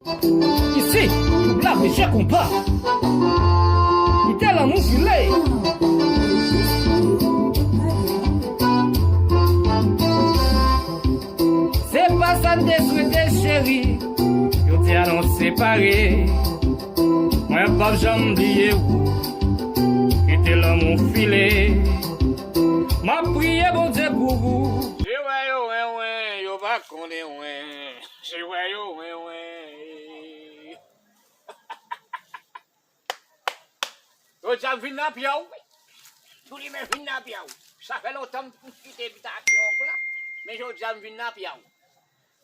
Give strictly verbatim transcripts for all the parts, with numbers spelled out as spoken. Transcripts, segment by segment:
Isi, pou blav mesye konpa. Kite lanmou file. Se pa sa n te swete, cheri. Jodi a nou separe. Mwen p ap janm bliye ou. Kite lanmou file. M ap priye Bondye pou ou. Se wè yo wen wen, yo pa konnen wen. Se wè yo wen wen. Jodi a m vin nan pye w. Tou li men vin nan pye w. Sa fè lontan m kite bitasyon w la. Men jodi a m vin nan pye w.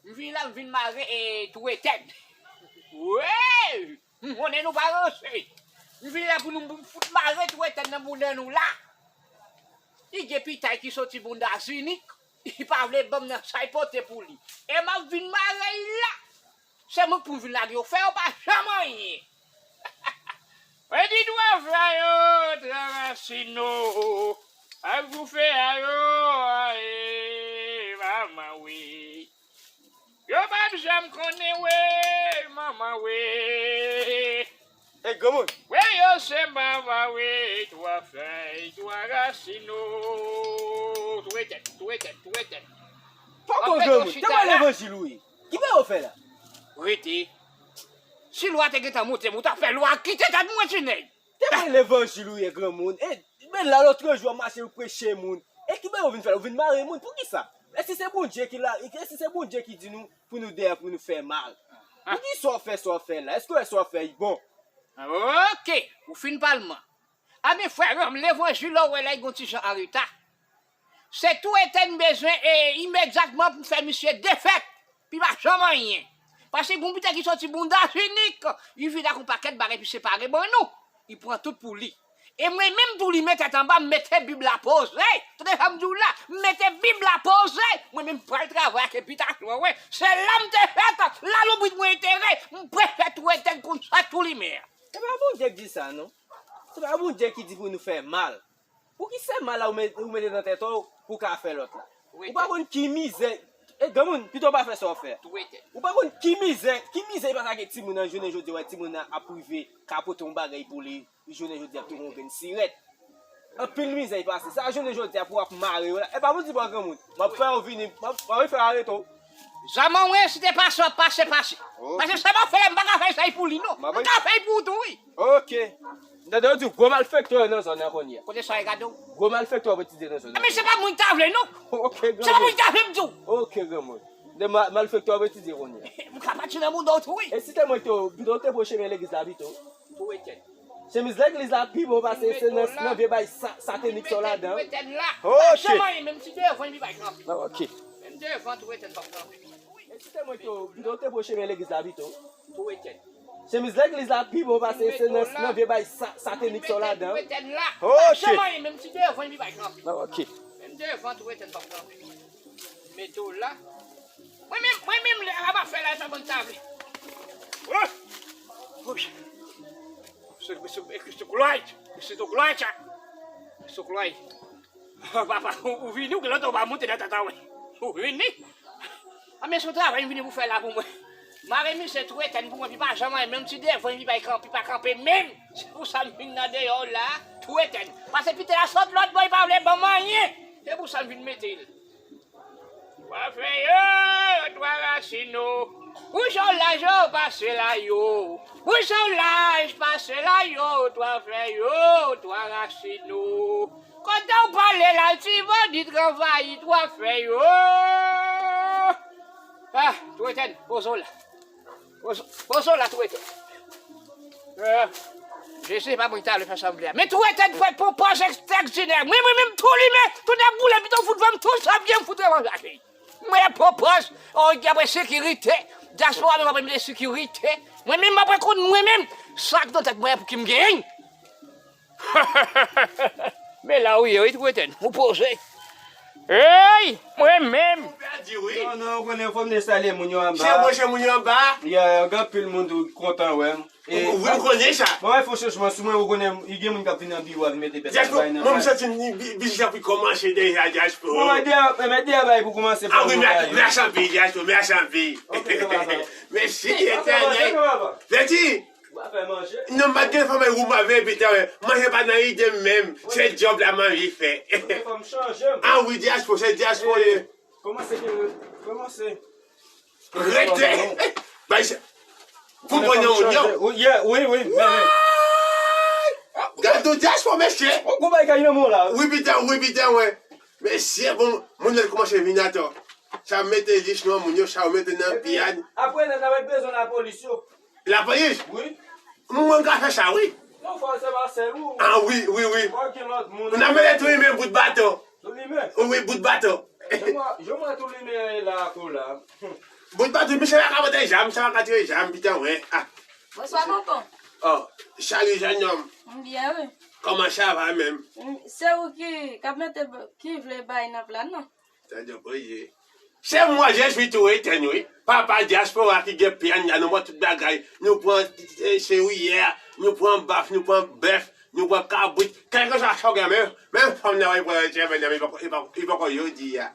M vin la, m vin mare e tou etèn. Wi! M konnen nou pa ranse. M vin la pou nou fout mare tou etèn nan bounda nou la. Li gen pitay ki soti bounda zinik. Li pa vle ban m nan sa l pote pou li. E m ap vin mare l la. Se mwen k pou vin lage yo fè yo pa janm anyen. Mwen di twa frè yo, twa rasin nou, ak boufe a yo, aye, manman wi. Yo pa t janm konnen wi, manman wi. E granmoun. Wi, yo se manman wi, twa fèy, twa rasin nou. Tou etèn, tou etèn, tou etèn. Poko granmoun, te pral levanjil ou ye. Ki bagay ou fè la? Rete. Si lwa te gentan monte, mwen ta fè lwa kite tèt mwen ti nèg. Te bay levanjil ou ye granmoun. E, men la lòtrejou w ap mache ou preche moun. E ki bagay ou vin fè la? Ou vin mare moun. Poukisa? E si se Bondye ki la, e si se Bondye ki di nou pou nou dèyè, pou nou fè mal? Poukisa w fè sa w fè la? Èske w wè sa w fè bon? Ok, ou fin palman. Anben frè m, levanjil la ou wè la li gon ti jan an reta. Se tou etèn bezwen e imedyatman pou fè misye defèt, pi pa janm anyen. Paske gon biten ki soti bounda zinik, li vin ak yon pakèt bagay pi separe ban nou. Li pran tout pou li. E mwen menm tou li men tèt anba, m mete Bib la poze. Tande sa m di w la, m mete Bib la poze. Mwen menm m pral travay ak epitasyon an, wi. Se la m te fèt, la lonbrit mwen entere, m preche tou etèn konsa tou li men. Se pa Bondye k di sa non. Se pa Bondye ki di pou nou fè mal. Ou ki se mal la ou met- ou mete nan tèt ou pou w ka fè lòt la. Ou pa konn ki mizè. E granmoun, pito w pa fè sa w fè a. Ou pa konn ki mizè, ki mizè li pase ak timoun nan jounen jodi a, wè timoun nan ap rive ka pote yon bagay pou li, jounen jodi a ap tounen yon grenn sirèt. Anpil mizè li pase. Sa jounen jodi a pou w ap mare yo la. E pa pou di bon granmoun. M ap fè yo vini, m ap m ap fè yo arete w. Zanmi mwen, si te pase w ap pase, pase. Paske sa m ap fè la, m pa ka fè sa pou li non. M ka fè pou ou tou, wi. Ok. M tande yo di gwo malfektè nan zòn nan kounye a. Kote sa e gade w? Gwo malfektè w ap etidye nan zòn nan. Men se pa mwen ki ta vle non. Ok, granmoun. Se pa mwen ki ta vle m di w. Ok, granmoun. De ma- malfektè w ap etidye kounye a. M ka pati nan moun dòt wi. E si te mwen ki te w, pito w te pran chemen legliz la pito. Tou etèn. Chemiz legliz la pi bon pase se nan nan vye bay sa- satanik sa w ladan. Tou etèn la. Ok. Janm anyen, menm si devan li bay kanpe. Ok. Menm devan tou etèn pa kanpe. E si te mwen ki te w, pito w te pran chemen legliz la pito. Tou etèn. Chemiz legliz la pi bon pase se nan nan vye bay sa- satanik sa w ladan. Tou etèn la. Ok. Janm anyen, menm si devan li bay kanpe. Ok. Menm devan tou etèn pa kanpe. Mete w la. Mwen menm, mwen menm, lè a pa fè la, sa bann table. Oh! Oh! Se, se, se, se glwa, se glwa, sa. Se glwa. Papa, ou, ou vini, ou gen lontan ou pa monte nan tata, wi. Ou vini. A, men se yon travay m vini pou fè la pou mwen. Mare misye tou etèn pou mwen, pi pa janm anyen, menm ti devan, pi pa kanpe, pi pa kanpe menm. Se pou sa m vin nan deyò la, tou etèn. Paske pite a sot lòt bò, li pa vle ban m anyen. Se pou sa m vin mete l. Twa fè yo, twa rasin nou. Pou jan laj yo pase la yo. Pou jan laj pase la yo, twa fè yo, twa rasin nou. Kote w pale la, ti bandi travay, twa fè yo. Ah, tou etèn, poze w la. Poze w la, tou etèn. Eh, Jezi, pa mwen ki ta vle fè sa m vle a. Men tou etèn fè pwopòz ekstèksinè. Mwen, mwen menm tou li men, tou nèg boule, pito fout vè m tou sa byen m fout revanj achte. Mwen pwopòz, o, y ap sekirite. Dyaspora menm ap mete sekirite. Mwen menm m ap konn mwen menm. Sa k nan tèt mwen pou ki m genyen. Men la ou ye, wi, tou etèn. Ou poze. Ey! Mwen menm! Ou pèdi, wi. Non, non, ou konnen, fò m te salye moun yo anba. Chè, mwen, chè, moun yo anba. Ya, gen anpil moun tou ki kontan wè m. Ou, ou vin konnen sa? Mwen wè fò chanjman sou mwen, ou konnen, gen moun k ap vin nan biwo a vin mete bèt bay nan. Mwen, m santi m, bi-, biznis la pou kòmanse deja, Dyaspora. Mwen, mèt deyò, mèt deyò bay pou kòmanse. Ah wi, mèsi anpil, Dyaspora, mèsi anpil. Ok, papa. Mèsi, Etènèl. Papa, papa. Leti! Ou pa fè manje? Non, m pa t gen fanm woumaven, pita, wè. Manje pa nan ide m menm. Se djòb la m anvi fè. Fò m chanje m. Ah wi, Dyaspora, se Dyaspora ye. Kòmanse, kòmanse. Rete! Bay se pou pran nan moun yo. Wi, wi, wi. Gade yon Dyaspora, mesye. Ou gwo bagay nan men w la. Wi, pita, wi, pita, wè. Mesye, bon, moun nan kòmanse vin atò. Sa mete lis nan moun yo, sa mete nan piyad. Apre, nan, nan bezwen lapolis yo. Lapolis? Wi. Mwen ka fè sa, wi. Non, fò se pa sèl ou. Ah, wi, wi, wi. Fò gen lòt moun. N a mele tou limen bout bato. Tou limen? Wi, bout bato. Jomwen, jomwen tou limen la, kou la. Bout bato, misye pa ka pote zam, misye pa ka tire zam, pita, wè. Ah. Bonswa, tonton. Oh, salut, jeune homme. M byen, wi. Kòman sa va menm? M, se ou ki, k ap mete, ki vle bay nan plan nan? Tande, oye. Se mwen, je suis tou etèn, wi. Papa Dyaspora ki gen piyad la, nou pran tout bagay. Nou pran, eh, seriyè, nou pran baf, nou pran bèf, nou pran kabrit. Kèlkeswa sa w gen, menm, menm fanm nan, wi, pran tchèvè nan, li poko, li poko, li poko jodi a.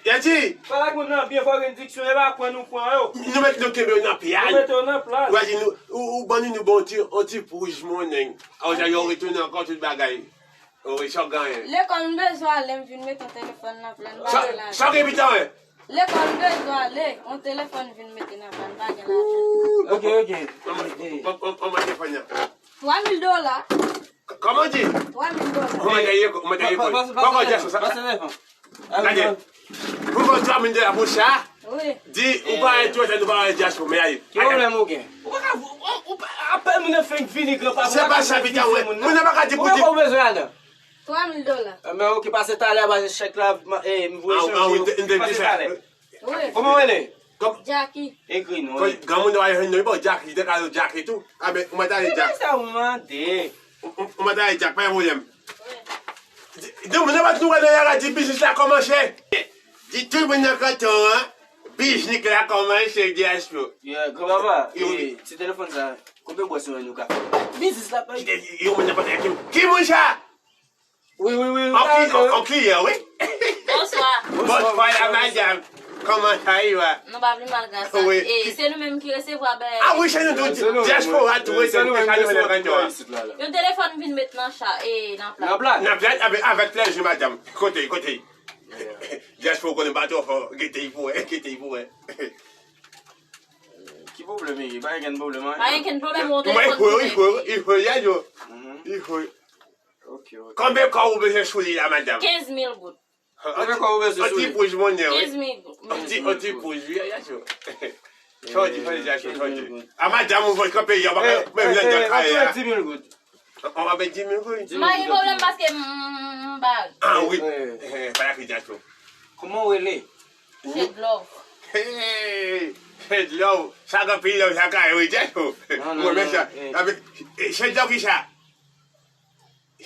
Yati! Pale ak moun nan byen, fò gen diksyon, e pa pran nou pran yo. Nou met nou kenbe yo nan piyad. Nou mete yo nan plas. Ou a di nou, ou, ou ban nou, nou bon ti, yon ti pouj monnen. Akoz yo retounen ankò tout bagay. Wi, sa w genyen? Lekòl m bezwen ale, m vin mete yon telefòn nan plan, m pa gen lajan. Sa w gen pita, wi? Lekòl m bezwen ale, yon telefòn vin mete nan plan, m pa gen lajan. Ok, ok. Kòman telefòn nan? Twa mil dola. Kòman di? Twa mil dola. Ou mande ye, ou mande ye. Pase telefòn. Gade. Pou fè twa mil dola pou sa? Wi. Di, ou pa wè tou, nou pa wè Dyaspora, men ay. Ki pwoblèm ou gen? Ou pa ka, ou, ou pa, apèn moun nan fenk vini, granpa. Se pa sa, pita, wè. Moun nan pa ka di pou di. Konbyen ou bezwen ladan? Twa mil dola. Enben, oke, pase talè, pase chèk la, e, m voye chanje yo. Pase talè. Wi. Kòman w rele? Jackie. Ekri non. Granmoun nan pa jwenn non, li ba w Jackie, li te ka rele w Jackie tou. A ben, ou mèt ale Jack. Se pa sa ou mande. Ou, ou, ou mèt ale Jack, pa gen pwoblèm. Di, di moun nan pa t nou wè nan yara di biznis la kòmanse. Di tout moun nan kanton an, biznis la kòmanse, Dyaspora. Yeah, granpapa, e, ti telefòn sa, koupe bwè sou nou ka. Biznis la pa. Yo moun nan pa t ki, ki moun sa? Wi, wi, wi. An ki, an, an ki yè, wi. Bonswa. Bonswa, la madanm. Kòman sa ye, wa? Nou pa pi mal, gras a. Wi. E, se nou menm ki resevwa bèl. A wi, se nou tou. Dyaspora tou, wi, se nou menm ki resevwa bèl. Yon telefòn vin met nan cha, e, nan plat. Nan plat? Nan plat, avèk, avèk plèzi, madanm. Kote, kote. Dyaspora konnen pa twò fò. Gete, i pou wè, gete, i pou wè. Ki pwoblèm li ye? Pa gen pwoblèm, an. Pa gen pwoblèm, yon telefòn vin met. Mwen, i fo, i fo, i fo, ya, yo. I fo. Ok, ok. Konbyen kòb ou bezwen sou li la, madanm? Kenz mil goud. Konbyen kòb ou bezwen sou li? An ti pouj monnen, wi. Kenz mil goud. An ti, an ti pouj, wi, ya, ya, yo. Sa w di, sa w di, sa w di. A, madanm, ou voye kanpe, ya, mwen, mwen, mwen, mwen, mwen, dis mil goud. An, an, avèk dis mil goud. M pa gen pwoblèm paske m, m, m bare. A, wi. Eh, pa la ki dyaso. Kòman w rele? Shade Love. Hey, Shade Love. Sa gen pil love, sa ka rete, yo. Non, non, non, non. Shade Love ki sa?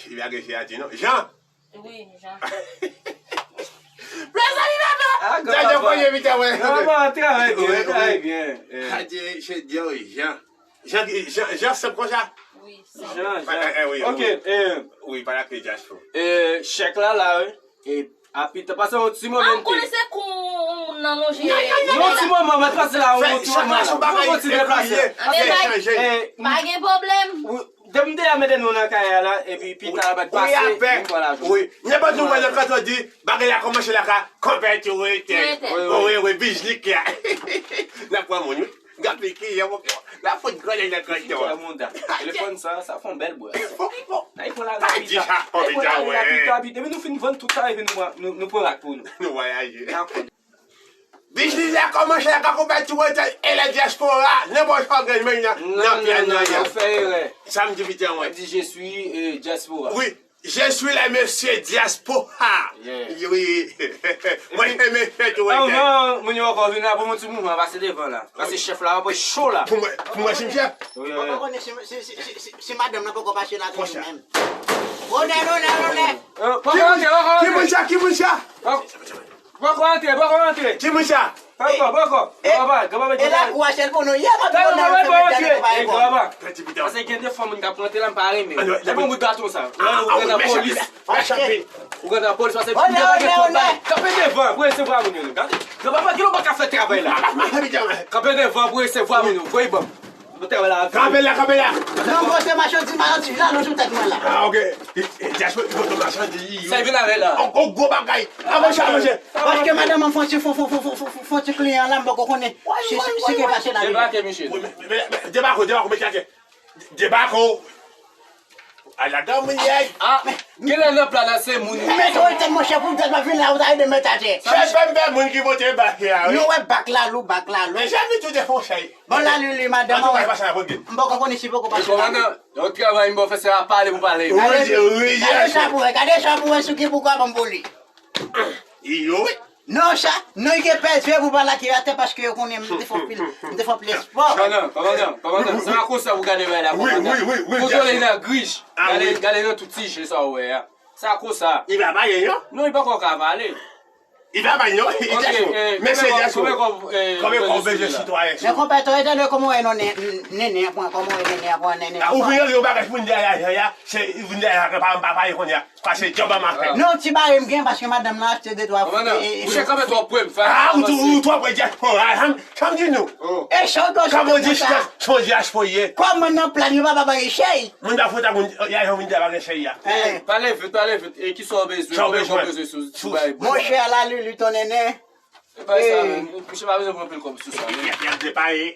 Li pa gen siyati, non. Jean. Wi, Jean. Mezanmi, papa! Sa Jean konye vit, wè. Papa, travay byen, travay byen. Adye, se Jean, Jean. Jean, Jean, Jean senp konsa? Wi, senp. Jean, Jean. Eh, eh, wi, wi. Ok, eh. Wi, pa la ke dyaso. Eh, chèk la, la, wi. E, a pita, pase yon ti moman. A, m konnen se kou moun nan lonje. Non, ti moman, mwen pase la, yon ti moman la. Fè chèk la sou bagay, epi li ye. Fè chanje. Eh, pa gen pwoblèm. Depi m te la mete nou nan kay la, epi pita la bat pase, wi, apè, m pran lajan. Wi. Nenpòt nou wè nan kanton di, bagay la kòmanse la ka, konpè tou rete. Wi, wi, wi, biznik la. N ap pran moun, wi. Gade ki, la fout grenn nan kanton. Telefòn sa, sa fè yon bèl bwè. N a pran lajan pita. N a pran lajan pita, pita. Depi nou fin vann tout sa, epi nou pran, nou, nou pran rak pou nou. Nou vwayaje. Dakò. Biznis la kòmanse la, ka konpè tou rete, e la dyaspora, nenpòt sa w gen men nan, nan pye nou an. Non, non, non, w fè erè. Sa m di pita, wè. Di je suis, euh, diaspora. Wi, je suis le monsieur diaspora. Yeah. Wi. Mwen se mesye tou rete. Non, moun yo ankò vin la pou yon ti moman, pase devan la. Pase chèf la, apre cho la. Pou mwen, pou mwen, simtyè. Wi, wi. Mwen pa konnen si, si, si, si, si madanm nan poko pase la toujou menm. Onè, onè, onè. Poko rantre, poko rantre. Ki moun sa, ki moun sa? Poko rantre, poko rantre. Ki moun sa? Poko, poko. E, poko, poko, e la kou a sèl pou nou. Ye, m ap poko rantre. Poko rantre. Pase gen de fwa moun k ap rantre la, m pa renmen. E bon bout gato sa. Ou rantre nan polis. Ou rantre nan polis, pase moun yo pa gen kòb bay. Kanpe devan pou resevwa moun yo. Gade. Granpapa, kilè w pa ka fè travay la? Kanpe devan pou resevwa moun yo. Voye ban m. Kanpe la, kanpe la. Non, bon, se machandiz, machandiz la, non, sou tèt mwen la. Ah, ok. E, e, Jasper, gwo machandiz, wi. Sa vin avè la. On, on gwo bagay. Avanse, avanse. Paske madanm an fon ti, fon, fon ti kliyan la, m poko konnen. Si, si, si ke pase la. Debake, mesye. Wi, men, men, men, debake, debake, men, debake. Ala granmoun ye. Ah, genlè nan plan nan se moun. Mete w etèn, monchè, pou m tèlman vin la, ou ta ede mete atè. Chèf M P moun ki vote bak la, wi. Nou wè bak la lou, bak la lou. Men jan li tou defon chay. Bon, la, li, li, madanm, an tou ka, wè. Pase la pou l gen. M poko konnen si poko pase la. Kòmandan, yon travay m ba w fè, se pa pale pou pale. Wi, wi, gade sa pou wè, gade sa pou wè sou ki pou kwa ban m pou li. Iyo, wi. Non, sa, non, li gen pèz vye pou pale ak yo atè paske yo konnen m te fè anpil, m te fè anpil espò. Kòmandan, kòmandan, kòmandan, se pa konsa pou gade bagay la, kòmandan. Wi, wi, wi, wi. Kontwole nan grij. Ah, wi. Gade, gade nan tout ti je sa w wè a. Se pa konsa. Li pa pale, non? Non, li poko ka pale. Li pa pale, non? Li te cho. Mesye, te cho. Konbyen kòb, eh, konbyen kòb bezwen sitwayen? Men konpè, to etèn, kòman w wè non, nene, kòman w wè nene, kòman nene. Ah, ou vin yon bagay pou vin dèyè ajan ya, se vin dèyè ajan, pa, pa, pa, kounye a. Pase djòb an maten. Non, ti bagay m gen paske madanm nan achte de twa. Kòmandan, e, e, mouche kanpe twò pre, m fè. Ah, ou tou, ou twò pre dyaspora, sa m, sa m di nou. Oh. E sa w twò chante konsa. Son dyaspora ye. Kòman nan plan yo pa ba bagay chèy? Moun pa fout ak moun, y a yon moun ki pa gen chèy a. Eh, pale vit, pale vit. E kisa w bezwen? Sa w bezwen? Kòman w bezwen sou, sou bagay? Monchè, a la Lulu, ton nene. E pa sa, men. Misye pa bezwen pran anpil kòb sou sa, men. Y ap, y ap depaye.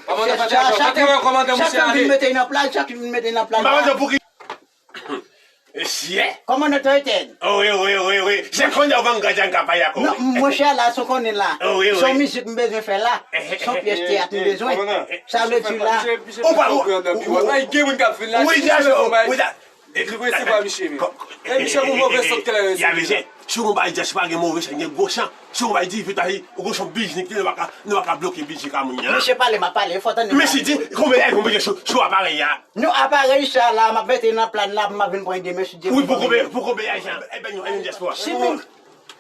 Kòmandan, pa te wè kòmandan mouche ale. Chak moun mete nan plan, chak moun mete nan plan. M pa konn pou ki. Esyè. Kòmandan, to etèn. Oh, wi, wi, wi, wi. Se konnen w ban m granjan ka pale ak ou. Non, monchè, la, son konnen la. Oh, wi, wi. Son mizik m bezwen fè la. Son pyès teyat m bezwen. Sa vle di la. Ou pa, ou, ou, gen moun k ap vin la. Wi, Jason, wi, da. Li resevwa misye, men. E misye gon move sant klere. Si w gon bay djaz pa gen move sant, gen gwo chan. Si w gon bay di vit ayi, ou gon son biznik, nou pa ka, nou pa ka bloke biznik a moun nan. Mesye pale, m ap pale, fò tande. Mesye di, konbyen lè, konbyen sou, sou aparèy a? Non, aparèy sa la, m ap mete nan plan la, m ap vin pran demen sou Dye. Wi, pou konbyen, pou konbyen lè, e ben, nou, e ben, dyaspora.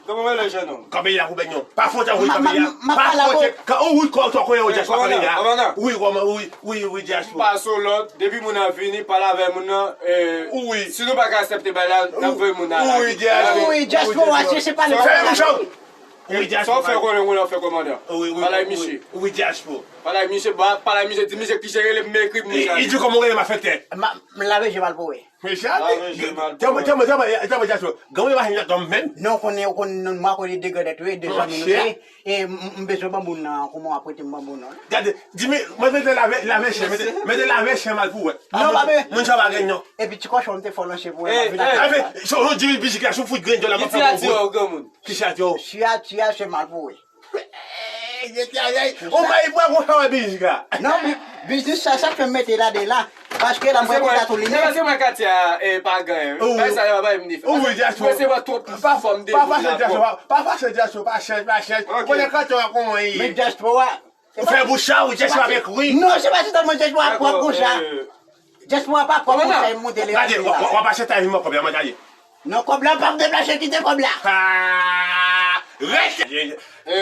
Kòman w rele, jennonm? Kòman y a pou benyon? Pa fote, wi, kòman y a? Pa fote. Ou wi, kò, kò, kò, dyaspora, kòman y a? Wi, kòman, wi, wi, wi, dyaspora. M pa sou lòd, depi moun nan vini, pale avè moun nan, eh, wi. Si nou pa ka aksepte bagay la, n ap voye moun nan. Wi, dyaspora. Wi, dyaspora, se, se pale. Fè yon chan. Wi, dyaspora. Sa w fè konnen, konnen w fè kòmandan. Wi, wi, pale ak misye. Wi, dyaspora. Pale ak misye, ba, pale ak misye, di misye ki jan rele pou m ekri pou misye. Li di kòman w rele, m a fè tèt. M a, m lave je m al pou wè. Mesye, tèlman, tèlman, tèlman, tèlman, dyaspora. Granmoun pa jwenn dòm menm. Non, konnen, ou konnen, non, mwen konnen de grandèt, wi, de zanmi nou ye. E m, m bezwen banboun nan, kòman w ap prete m banboun nan? Gade, di mi, mwen mete lave, lave chen, mete, mete lave chen mal pou wè. Non, pa be. Moun sa pa gen non. Epi ti kòchon m te fò lanche pou wè. Epi, so, ou di biznik la, sou fout grenn djòl la, pa fè bon bout. Ki siyati a, granmoun? Ki siyati a? Siyati a, se mal pou wè. Ou pa yi bwa gon sa wè biznis la. Non, bi-, biznis sa, sa k fè m mete la de la. Paske la, m wè konsa tou li menm. Se paske mwen katye a, e, pa gen. Bagay sa yo pa bay m ni fè. Ou wi, dyaspora. Mwen se mwen twòp fòm de pa fache dyaspora, pa fache dyaspora, pa chèch, pa chèch. Konnen katye a kòman li ye. Men dyaspora. Ou fè bouch sa, ou dyaspora avèk wi. Non, se pa se tèlman dyaspora pwòp konsa. Dyaspora pa pwòp konsa, e monte le. Gade, w ap, w ap achte ta vin mwen kòb la, mwen gade. Non, kòb la p ap deplase, kite kòb la. Ah, rete.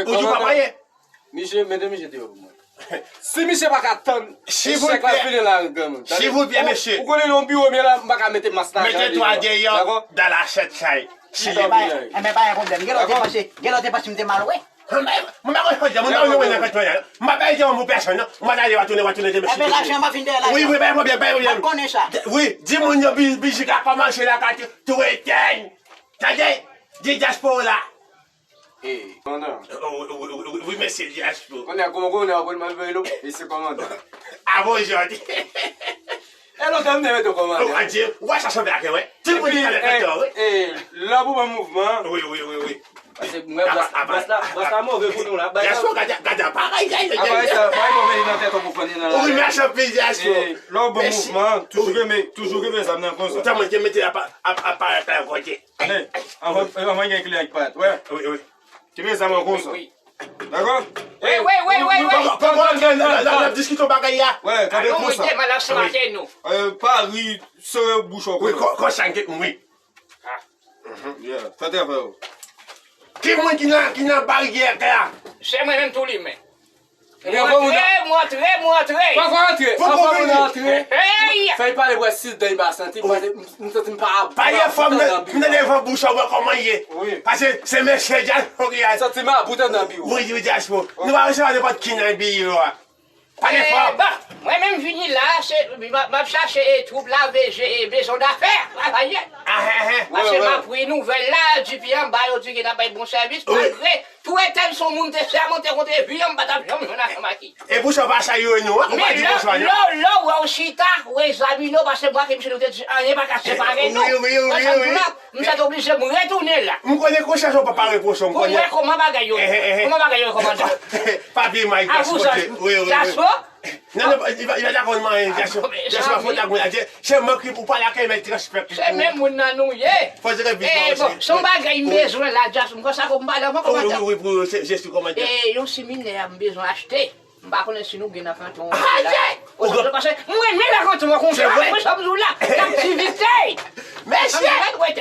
Ou di w pa pale? Misye, mete misye deyò pou mwen. Si misye pa ka tann, chèk la fini la, granmoun. Silvouplè, mesye. Ou konnen nan yon biwo m ye la, m pa ka mete mas la. Mete twa deyò dans la chèt chay. Enben, pa gen pwoblèm. Gen lè w te panse, gen lè w te panse m te mal wè. Mwen pa konn jodi a, mwen pa konn wè nan kantye a. Mwen pa bay di yon mo pèsonn, non. Mwen ale, w a tounen, w a tounen demen. Enben, lajan m ap vin dèyè lajan. Wi, wi, pa gen pwoblèm, pa gen pwoblèm. M ap konnen sa. Wi, di moun yo bi-, biznik la kòmanse la, katye tou etèn. Tande? Di dyaspora la. Ey, kòmandan. Wi, wi, mesye dyaspora. Konnen, kòman, kòman, kòman, kòman, mesye kòmandan. Avan jodi. E lontan m te mete w kòmandan. Ou a di, ou wè sa sanble ak mwen. Ti moun ki ale fè tò, wi. E, lè w pou ban mouvman. Wi, wi, wi, wi. Paske mwen, bòs la, bòs la, bòs la move pou nou la. Dyaspora, gade, gade aparèy, gade, gade. Aparèy sa, pa yon move nan tèt ou pou fè nan la. Wi, mèsi anpil, dyaspora. E, lè w ban mouvman, toujou kenbe, toujou kenbe zam nan konsa. Ou ta mwen te mete apa-, ap-, aparèy la kote. Anvan, anvan gen kle ak pat, wè. Wi, wi. Kenbe zam nan konsa. Wi, wi. Dakò? Wi, wi, wi, wi, wi. N ap diskite yon bagay la. Wè, kanpe konsa. Alon mwen demal ap se maten nou. Pari, sere bouch ou. Wi, kò sa gen, wi. Yeah, fè travay ou. Ki moun ki nan, ki nan baryè la? Se mwen menm tou li men. Mwen antre, mwen antre, mwen antre. Poko antre. Poko antre. Hey! Fè l pale pou wè si l dan li pa santi, paske m, m santi m pa ap. Pale fò, m tande devan bouch ou, wè kòman ye. Wi. Paske se mesye Djaspo ki a. Santi m ap bout anndan biwo. Wi, wi, Djaspo. Nou pa resevwa nenpòt ki nan biwo a. Pale fò. Bon, mwen menm vini la, se, m ap, m ap chache e twoup la, V G e bezon dafè, travayè. Paske m ap ri nouvèl la, dipi anba yo di ke n ap bay bon sèvis, malgre tou etèn se yon moun te sèmante kont vi an, m pa t ap janm jwenn ansanm ak li. E pou sa w pa salye nou an, ou pa di bonswa non. Men lè, lè, lè w wè w chita, w egzamine w, paske mwen ak misye nou te di anyen pa ka separe nou. Wi, wi, wi, wi. M sètoblije m retounen la. M konnen konsyans ou pa, pa repwoche w, m konnen. Pou m wè kòman bagay yo ye. Kòman bagay yo ye, kòmandan? Papye Mike Djaspo. Wi, wi, wi. Djaspo? Non, non, li pa, li pa dakò manyen, Djaspo. Djaspo pa fòt ak mwen. Se mank li pou pale ak mèt respè. Se menm moun nan nou ye. Fò se ke vit bon, se yon bagay m bezwen la, Djaspo. M konsa pou m pale avè w, kòmandan. Wi, wi, wi, wi, se, se sou kòmandan. E yon siminè m bezwen achte. M pa konnen si nou gen nan kanton an la. Paske mwen renmen nan kanton an konsa. Mwen sa m di w la, aktivite. Mesye!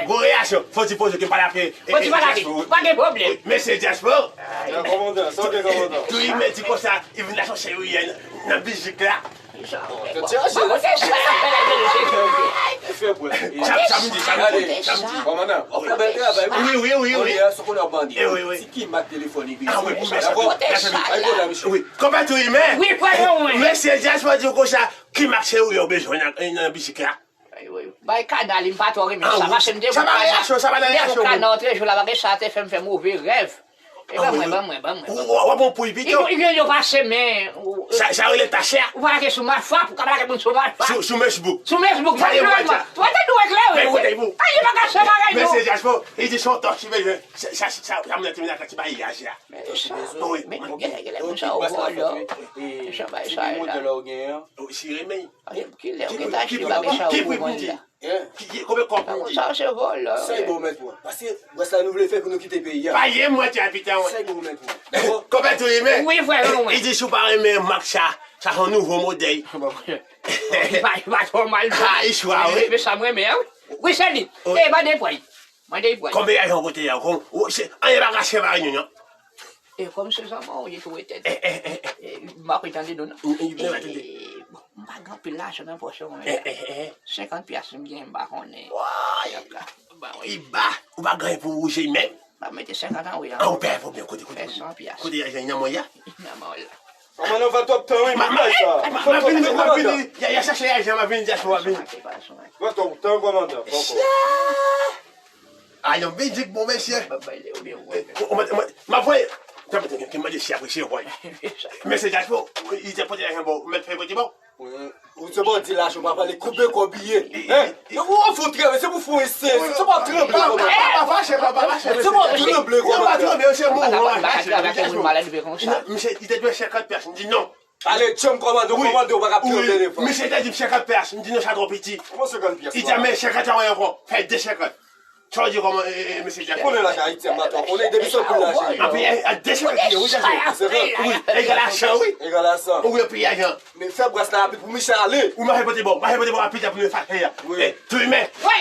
Gwo reyaksyon. Fò ti poze ke pale ak, e, fò ti pale ak li. Pa gen pwoblèm. Mesye Djaspo. Kòmandan, sa w gen, kòmandan? Tou li men di konsa, li vin la chèche wi nan mizik la. Sa, sa m di, sa m di, sa m di. Kòmandan, w ap fè bèl travay wi. Wi, wi, wi, wi. Kounye a, se kounye a w ap mande. Ti ki mak telefòn li bezwen. Ah wi, pou mesye. Dakò? Ay pwoblèm, mesye. Wi. Konpè tou li men. Wi, frè mwen. Mesye Djaspo di w konsa, ki mak se ou yo bezwen nan, nan mizik la? Bay kana li, m pa twò renmen sa, paske m te gon kana, m te gon kana otrejou la, bagay sa te fè m fè move rèv. E ban mwen, ban mwen, ban mwen. W ap pran pou li pito. Yo, yo pase men. Sa, sa rele ta chè. Ou pa lage sou malfwa, pou ka pa lage moun sou malfwa. Sou, sou mesbou. Sou mesbou, sa e mwen. Ou pa te dwe klere. Men kote pou. Ay, li pa ka fè bagay non. Mesye Djaspo, li di se yon tòch li bezwen. Sa, sa, sa, sa mwen te vin ak ti bagay la. Men sa, men gen, gen lè moun sa yo vòlè. Jan bay sa ye la. Si renmen. Kilè ou gentan achte bagay sa yo pou vann la? Ki, ki, konbyen kòb nou di? Sa se vòlè. Sa e bon mèt mwen. Paske, wè sa nou vle fè pou nou kite peyi a. Pa ye mwen ti abitan, wè. Sa e bon mèt mwen. Dakò? Konbyen tou li men? Wi, frè mwen. Li di si w pa renmen mak sa, sa se yon nouvo modèl. Li pa, li pa twò mal non. Ah, li swa, wi. Men sa mwen renmen an, wi. Wi, se li. E, mande pran. Mande li pran. Konbyen lajan w pote la? Anyen pa ka separe nou non. E kòm se zanmi w ye tou etèn. M pa konn tande nou non. Bon, m pa gen anpil lajan nan pòch mwen la. Senkant pyas m gen, m pa konnen. Li ba, ou pa gen pou wouje menm. M ap mete senkant an wi. An ou pè pwoblèm kote, kote, kote. Fè san pyas. Kote lajan nan mwen ya? Nan mwen la. Kòmandan, fè twòp tan wi, m ap vini, m ap vini. Y a, y a chache lajan, m ap vini, Djaspo, m ap vini. Fè twòp tan, kòmandan, poko. A yon mizik bon mesye. M ap voye. Tanpri, tanpri, ke mande si apresye, woy. Mesye Djaspo, li te pote lajan ba w, ou mèt fè pote ba w. Ou se bon di lajan, pa pale, konbyen kòb li ye? Hein? Ou fout tremble, se pou fon ese, se pa tremble kòmandan. Pa fache, pa fache. Se pa tremble kòmandan. Non, pa tremble, se mouvman. Misye, li te dwe senkant pyas, m di non. Ale, djanm kòmandan, kòmandan, ou pa ka pran telefòn. Misye te di m senkant pyas, m di non, sa twò piti. Kòman senkant pyas? Li di a men senkant an ankò, fè de senkant. Sa w di kòman, e, e, mesye Djaspo? Konnen lajan ayisyen an pa twò konnen, depi se pou lajan. Anpi, e, a de senkant li ye, wi, Djaspo. Wi, egal a san, wi. Egal a san. Wi, anpi lajan. Men fè bras la rapid pou misye ale. Wi, m ap pote ba w, m ap pote ba w rapid la pou nou efase a. Wi. E, tou imen. Wi.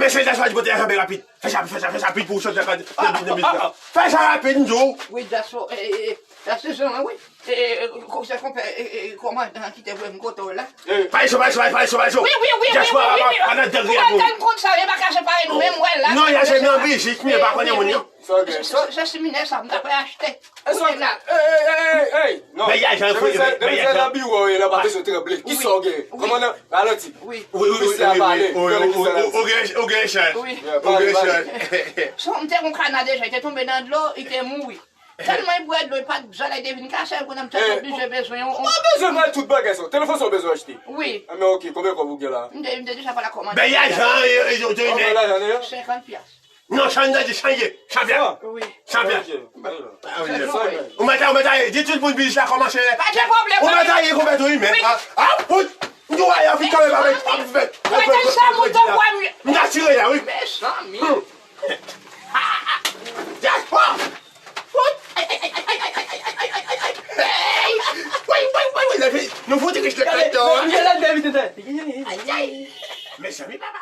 Mesye Djaspo di pote lajan byen rapid. Fè sa, fè sa, fè sa rapid pou w soti nan, nan, nan mizik la. Fè sa rapid, m di w. Wi, Djaspo, e, e, e, la sezon an, wi. E, e, e, komisè konpè, e, e, kòmandan ki te voye m kote w la. Pale sou, pale sou, pale sou, pale sou. Wi, wi, wi, wi, wi, wi, wi. Djaspo a pa nan dènye moun. Ou konn sa, yo pa ka separe nou, menm wè la. Non, y a se nan mizik, men pa konnen moun yo. Se, se, se siminè sa, m ta prè achte. Ey, ey, ey, ey, ey, non. Men y a jan fou, men y a jan. Nan biwo, e la, pa bezwen tranble. Kisa w gen? Kòmandan, ralanti. Wi. Wi, wi, wi, wi, wi, wi, ou gen, ou gen chans. Wi. Ou gen chans. Son, m te gon kana deja, li te tonbe nan dlo, li te mouri. Tèlman li bwè dlo, li pa t zòrèy te vin kase, kounye a m te oblije bezwen yon. Ou pa bezwen bay tout bagay sa. Telefòn sa w bezwen achte. Wi. Enben, ok, konbyen kòb ou gen la? M te, m te deja pale ak kòmandan. Men y a jan, yo, yo, yo, men. Konbyen lajan deja? Senkant pyas. Non, san nan di, san ye. San pyas. Wi. San pyas. Ou mèt, ou mèt, di tout moun biznis la kòmanse. Pa gen pwoblèm. Ou mèt, konbyen tou li men. Wi. Ah, ah, fout. M di w a, y a fi kanpe pa met, ap fè. Mwen te sa mouton pwa m. M ta tire la, wi. Mezanmi. Djaspo. Fout. Nou fouti rich lè kay tan. Mezanmi, papa.